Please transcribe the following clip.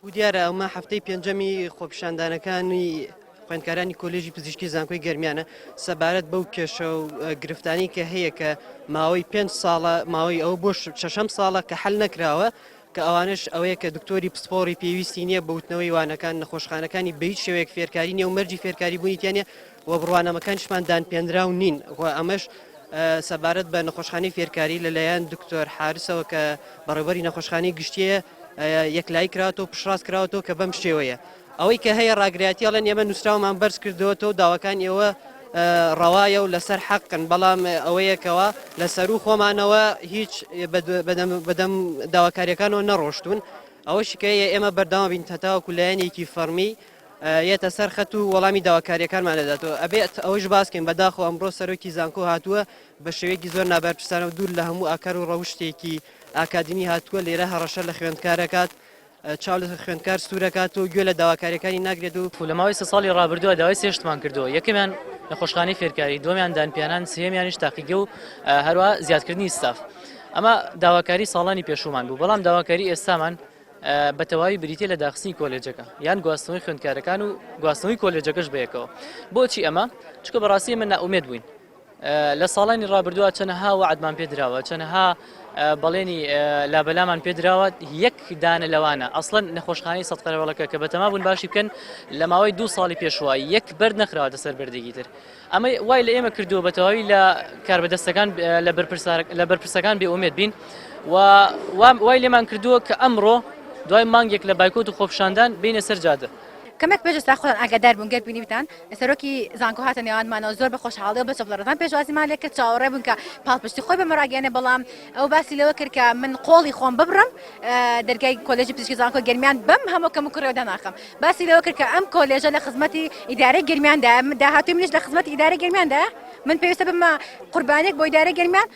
وەکو دیارە ئەمە هەفتەی پێنجەمی خۆپیشاندانەکانی خوێندکارانی کۆلێژی پزیشکی زانکۆی گەرمیانە سەبارەت بەو کێشە و گرفتانی کە هەیە کە ماوەی پێنج ساڵە ماوەی ئەو بۆ شەشەم ساڵە کە حل نەکراوە کە ئەوانش ئەوەیە کە دکتۆری پسپۆڕی پێویستی نییە بە وتنەوەی وانەکان نەخۆشخانەکانی بە هیچ شێوەیەک فێرکاری نیە و مەرجی فێرکاری بوونی تیانە و بڕوانامەکانیشمان دانپێنراو نین و ئەمەش سەبارەت بە نەخۆشخانەی فێرکاری لەلایەن دکتۆر حارسەوە کە بەڕێوبەری نەخۆشخانەی گشتیە یەکلایی کراوەتەوە پشتڕاست کراوەتەوە کە بەم شێوەیە ئەوەی کە هەیە ڕاگرایەتی ئەڵێن ئێمە نووسراومان بەرز کردووەتەوە داواکان ئێوە ڕەوایە و لەسەر حەقن بەڵام ئەوەیەکەوە لە سەرو خۆمانەوە هیچ بەدەم داواکاریەکانەوە نەڕۆشتون ئەوەشی کە ئێمە بەردەوام بین هەتاوەکو لایەنێکی فەڕمی یەتە سەر خەت و وەڵامی داواکاریەکانمان دەداتەوە ئەبێت ئەوەش باسکەین بەداخۆ ئەمڕۆ سەرۆکی زانکۆ هاتووە بە شێوەیەکی زۆر نابەرپرسانە و دوور لە هەموو ئاکار و ڕەوشتێکی ئاکادمی هاتووە لێرە هەڕەشە لە خوێندکارەکات چاو لە خوێندکار سوورەکات و گوێ لە داواکاریەکانی ناگرێت و لە ماوەی سێ ساڵی ڕابردووە داوای سێ شتمان کردووە یەکەمیان نەخۆشخانەی فێرکاری دووەمیان دانپیانان سێیەمیانیش تاقیگە و هەروە زیادکردنی ستاف ئەمە داواکاری ساڵانی پێشوومان بوو بەڵام داواکاری ئێستامان بە تەواوی بریتە لە داخستنی کۆلێجەکە یان گواستنەوەی خوێندکارەکان و گواستنەوەی کۆلێجەکەش بەیەکەوە بۆچی ئەمە چکە بەڕاستی من نائومێد بووین لە ساڵانی ڕابردووە چەنەها وەعدمان پێدراوە چەنەها بەڵێنی لابەلامان پێدراوە یەک دانە لەوانە ئەسڵەن نەخۆشخانەی سەد قەرەوەڵەکە کە بەتەما بوون باشی بکەن لە ماوەی دوو ساڵی پێشوە یەک بەرد نەخراوەتە سەر بەردێکی تر ئەمە وای لە ئێمە کردووە بە تەواوی لە کاربەدەستەکان لە بەرپرسەکان بێ ئومێد بین و وای لێمان کردووە کە ئەمڕۆ دوای مانگێک لە بایکۆت و خۆپیشاندان بینە سەر جادە. کەمێک پێش ئێستا خۆتان ئاگادار بوون گەر بینیبتان سەرۆکی زانکۆ هاتە نێوانمانەوە زۆر بە خۆشحاڵی و بە چەپڵەڕێزان پێشوازیمان لێ کرد چاوەڕێ بوون کە پاڵپشتی خۆی بەمە ڕاگەیەنێ بەڵام ئەو باسی لەوە کرد کە من قۆڵی خۆم ببڕم دەرگای کۆلێژی پزیشکی زانکۆ گەرمیان بەم هەموو کەم و کوڕیەوە داناخەم باسی لەوە کرد کە ئەم کۆلێژە لە خزمەتی ئیدارەی گەرمیاندایە داهاتووی منیش لە خزمەتی ئیدارەی گەرمیاندایە من پێویستە ببمە قوربانیەک بۆ ئیدارەی گەرمیان.